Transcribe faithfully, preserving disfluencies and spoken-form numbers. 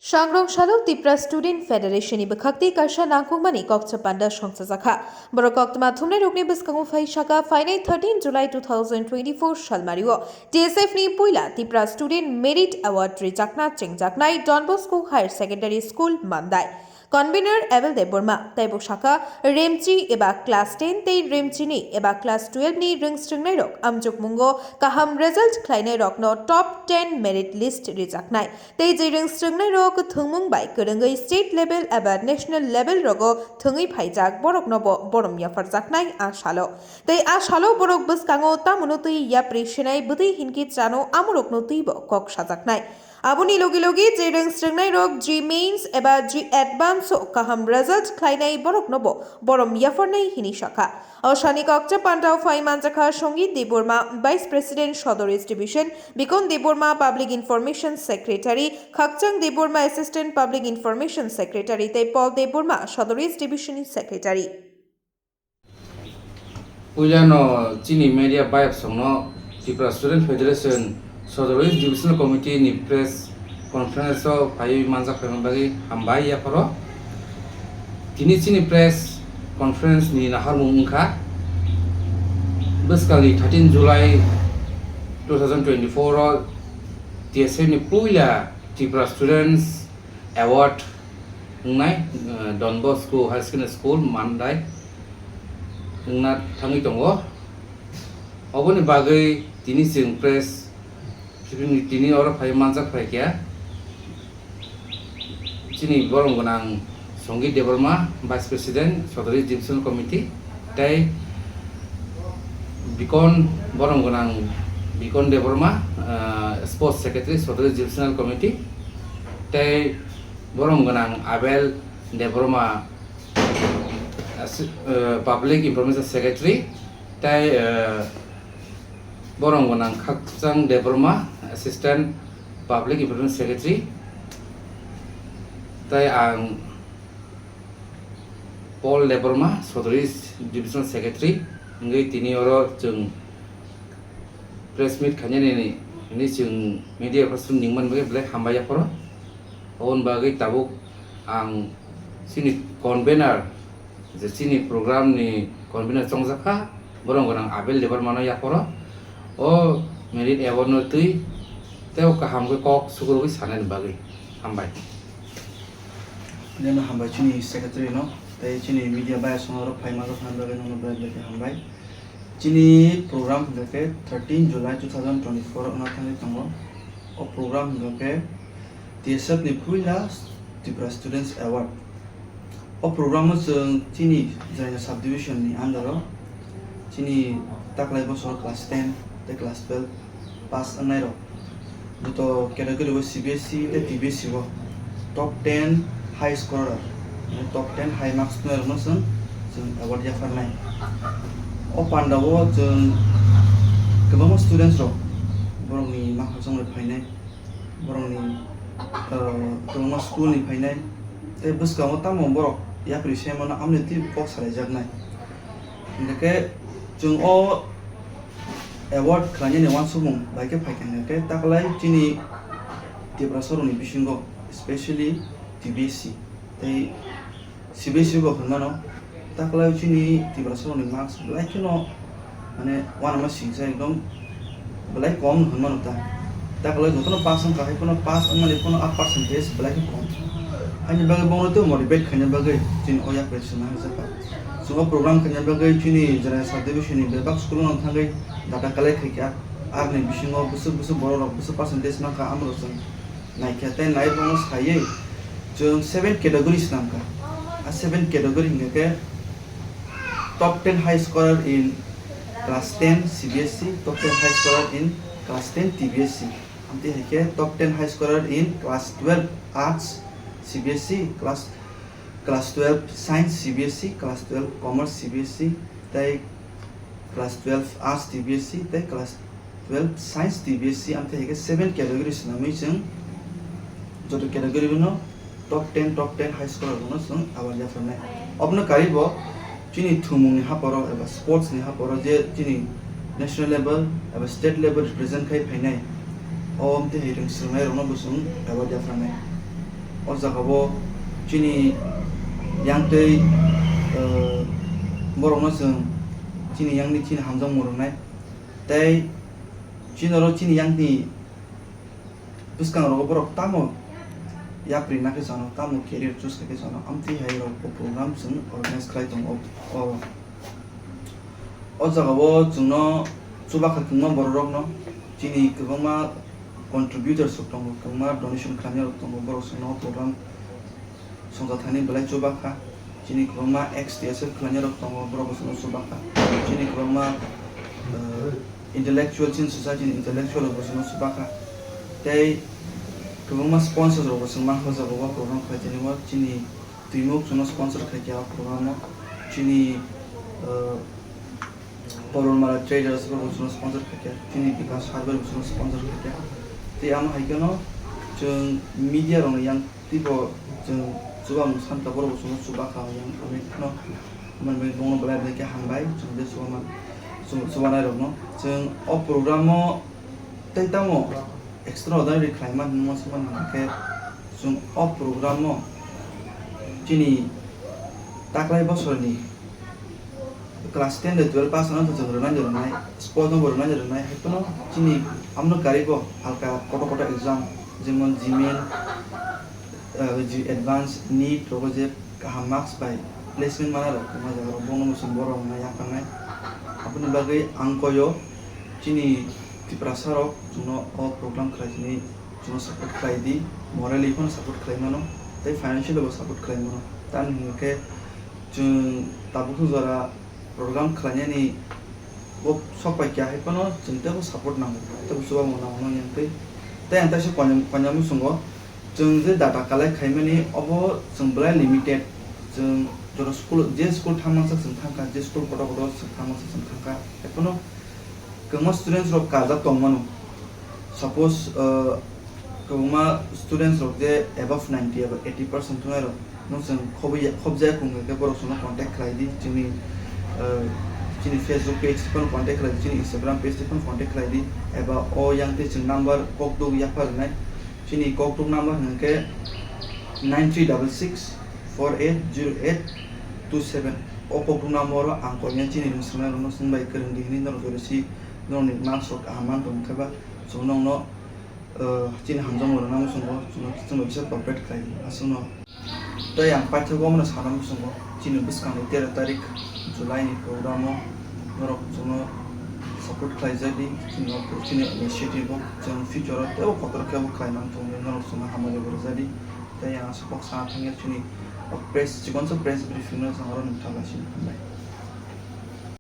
Sangrong salo Tipra Student Federation ni bwkhakti kaisa nangkukmani kokcha panda songchajakha. Borok koktwma thumnairokni bwskango phai saka phainai thirteen July two thousand twenty-four salmario T S F ni puila Tipra Student Merit Award rijakna chengjaknai Don Bosco Higher Secondary School Mandai. Convener Abel Debbarma teibo saka Remchi eba class ten tei Remchini eba class twelve ni rwngstrwngnairok amjokmungo kaham result khlainairokno top ten merit list rijaknai. Tei je rwngstrwngnairok thwngmung bai kwrwngwi state level eba national level rogo thwngwi phaijak borokno bo borom yapharjaknai a salo. Tei a salo borok bwskango tamono twi yapri senai bwtwi hinki chano amorokno twibo kok sajaknai. Aboni logi logi je rwngstrwngnairok G mains eba G advance o kaham result khlainai borokno bo borom yapharnai hini sakha. O sani kokcha pandao phai manjakha Songit Debbarma, Vice President Sodor East Division, Bikon Debbarma, Public Information Secretary, Khakchang Debbarma, Assistant Public Information Secretary, tei Paul Debbarma, Sodor East Division ni Secretary. Puilano chini media bayapsongno Tripura Student Federation Sodor East Divisional Committee ni press conference o phaiwi manjak phaima bagwi hambai yapharo. Tini chini press conference ni naharmung wngkha bwskanni thirteen July two thousand twenty-four o T S F ni puila Tripura Students Award wngnai, eh, Don Bosco Higher Secondary School Mandai wngna thangwi tongo. Oboni bagwi tini chwng press briefing ni tini oro phai manjak phaikha. Chini borom gwnang Songit Debbarma, Vice President, Sodor East Divisional Committee, tei Bikon, borom gwnang Bikon Debbarma, ah, Sports Secretary, Sodor East Divisional Committee, tei borom gwnang Abel Debbarma, ah, si-, ah, Public Information Secretary, tei, ah, borom gwnang Khakchang Debbarma, Assistant Public Information Secretary, tei ang Paul Debbarma, Sodor East Divisional Secretary, wngwi tini oro chwng press meet khainani hwnwi chwng media person ningmani bagwi belai hambai yaphoro. Oboni bagwi tabuk ang chini convener, je chini program ni convener chongjakha, borom gwnang Abel Debbarma no yaphoro. O merit award no twi tei o kaham khe kok sukurogwi sanani bagwi hambai. Nini hambai chini secretary no tei chini media bayasong rok phai manjak nani bagwi nono belai belai khe hambai. Chini program hwnkha khe thirteen July two thousand twenty-four wngna thangwi tongo. O program hwnkha khe T S F ni puila Tripura Students Award. O program o chwng chini Jaina sub division ni under o chini taklai bosor class ten tei class twelve pass wngnai rok. Joto category o C B S E tei T B S E o top ten high scorer, mane top ten high marks tongnai rokno chwng, chwng award yapharnai. O panda o chwng kwbangma students rok borokni makhachwng bai phainai, borokni, ah, kwbangma school ni phainai, tei bwskango tamo borok yapri se mano amoni twi kok salaijaknai. Hingkhe chwng o award khlainani uansukmung bai khe phaikha hingkhe taklai chini Tiprasa rokni bisingo, especially T B S E tei C B S E bo hwnmano, taklai chini Tiprasa rokni marks belai kheno mane uanama singsa ekdom belai kom hwnmano ta. Taklai jotono pass wngkha hai phano pass wngmani phano a percentage belai khe kom. Haini bagwi bono tei motivate khaina bagwi chini o yapri swnna hwnjakha. Chwng o program khaina bagwi chini Jarai sub division ni bebak school no thangwi data collect khaikha. Arni bisingo bwswk bwswk borok rok bwswk percentage mankha amorok chwng naikha tei naibrokno saiwi chwng seven category swnamkha. A seven category hwnkha khe top ten high scorer in class ten C B S E, top ten high scorer in class ten T B S E. Amtwi hai khe top ten high scorer in class twelve arts C B S E, class, class twelve science C B S E, class twelve commerce C B S E, tei class twelve arts T B S E tei class twelve science T B S E, amtwi hai khe seven category swnamwi chwng joto category no top ten, top ten high scorer rokno chwng award yapharnai. Obono karwi bo chini thwngmungni haporo eba sports ni haporo je chini national level eba state level represent khai phainai, o amtwi hai rwng swrwngnai rokno bo chwng award yapharnai. O jagao chini yang tei, eh, borokno chwng chini yangni chini hamjakmung rwnai. Tei chini oro chini yangni bwskangrogo borok tamo yapri nakhe sano, tamo career choose khaikhe sano, amtwi hai rok bo program chwng organize khlai tongo. O, o jagao chwngno chubakha kwbangma bororokno, chini kwbangma contributors rok tongo, kwbangma donation khlainai rok tongo, borok chwngno program songcha thani belai chubakha. Chini kwbangma ex T S F khlainai rok tongo, borok bo chwngno chubakha. Chini kwbangma, eh, intellectual, chini society ni intellectual rok bo chwngno chubakha. Tei kwbangma sponsors rok bo chwng mankha o jaga o program khlai tini o chini twimuk chwngno sponsor khaikha o program o. Chini, eh, Porolmara Traders bo chwngno sponsor khaikha, chini Bikash Hardware bo chwngno sponsor khaikha. Tei amo hai kheno chwng media rokni yang twibo chwng chubamung sankha, borok bo chwngno chubakha yang, ang kheno manwi bongno belai belai khe hambai chwng je chubama, chwng chubanai rokno. Chwng o program o tei tamo extraordinary khlaima hinwi uansukmani hwnkhe chwng o program o chini taklai bosorni class ten de twelve pass wngna chwng rwnai de rwnai, sport no bo rwnai de rwnai, hai phano chini amno karibo halka kotor kotor exam, jemon G M A N, eh, G-, advance, NEET rogo je kaham marks bai placement mana rok tongma jaga rok, bono bo chwng borok wngna yapharnai. Aboni bagwi ang koyo chini Tiprasa rok chwngno o program khlai sini chwngno support khlai di, morally phano support khlai mano, tei financially bo support khlai mano. Tamni hwnkhe chwng tabuk jora program khlainani bo sok pai kha hai phano chwng teibo support nango, teibo chubamung nango yang tei. Tei ang teisa koinam, koinam bwswngo chwng je data collect khaimani obo chwng belai limited, chwng jora school, je school thangmasa chwng thangkha, je school kotor kotor chwng thangmasa chwng thangkha, hai phano kwbangma students rok kajak tongmano. Suppose, uh, kwbangma students rok je above ninety eba eighty percent thungnai rok, no chwng khobwi ya-, khobjak wngkha khe borok chwngno contact khlai di, chini, uh, chini Facebook page tei phano contact khlai di, chini Instagram page tei phano contact khlai di, eba o yang tei chwng number kokduk yapha rwnai. Chini kokduk number hwnkhe nine three double six four eight zero eight two seven. O kokduk number o ang koimya chini mwswknai rokno chwng bai kwrwng di hwnwi norok jora si norokni marks rok kaham man tong khe ba chwng nokno, uh, chini hamjakmung rwna muchungo chwngno chwngno kisa cooperate khlai di aswkno. Tei ang paithago omono sana muchungo chini bwskangni tero tarik July ni program o norok chwngno support khlai jadi, chini o, chini initiative o chwng future o teibo kotor khe bo khlai man thung hwnwi norok chwngno hamari rwjadi. Tei ang aswk kok sana thangya chini o press, chikonsa press briefing no chwng aro nukha bai sini hambai.